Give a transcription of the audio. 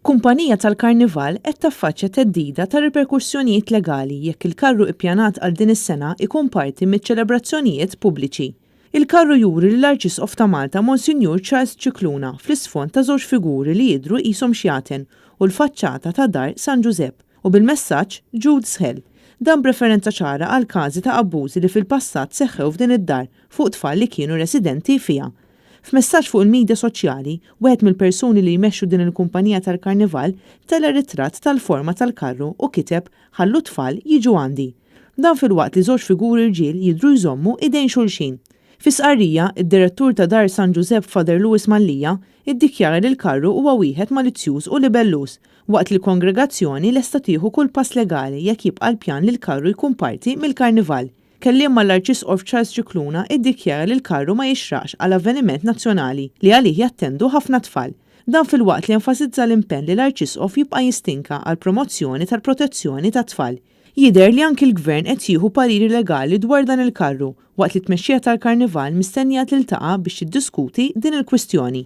Kumpanija tal-Karnival qed taffaċċja theddida ta' riperkussjonijiet legali jekk il-karru ippjanat għal din is-sena jkun parti miċ-ċelebrazzjonijiet pubbliċi. Il-karru juri lill-Arċisqof ta' Malta Monsinjur Charles Scicluna fl-isfond ta' żewġ figuri li jidhru qishom xjaten u l-faċċata ta' Dar San Ġużepp u bil-messaġġ Jude's Hell. Dan b'referenza ċara għal każi ta' abbużi li fil-passat seħħew f'din id-dar fuq tfal li kienu residenti fiha. F'messaġġ fuq il-midja soċjali, wieħed mill-persuni li jmexxu din il-kumpanija tal-Karnival tella' ritratt tal-forma tal-karru u kiteb Ħallu t-tfal jiġu għandi. Dan filwaqt li żewġ figuri rġiel jidhru jżommu idejn xulxin. Fi stqarrija, id-Direttur ta' Dar San Ġużepp Father Louis Mallia iddikjara li l-karru huwa wieħed malizzjuż u libelluż, waqt li l-kongregazzjoni lesta tieħu kull pass legali jekk jibqa' l-pjan li l-karru jkun parti mill-Karnival. Kelliem mal-Arċisqof Charles Scicluna iddikjara li l-karru ma jixraqx għal avveniment nazzjonali li għalih jattendu ħafna tfal. Dan filwaqt li enfasizza l-impenn li l-Arċisqof jibqa' jistinka għall-promozzjoni tal-protezzjoni tat-tfal. Jidher li anki l-Gvern qed jieħu pariri legali dwar dan il-karru, waqt li t-tmexxija tal-Karnival mistennija tiltaqa' biex tiddiskuti din il-kwistjoni.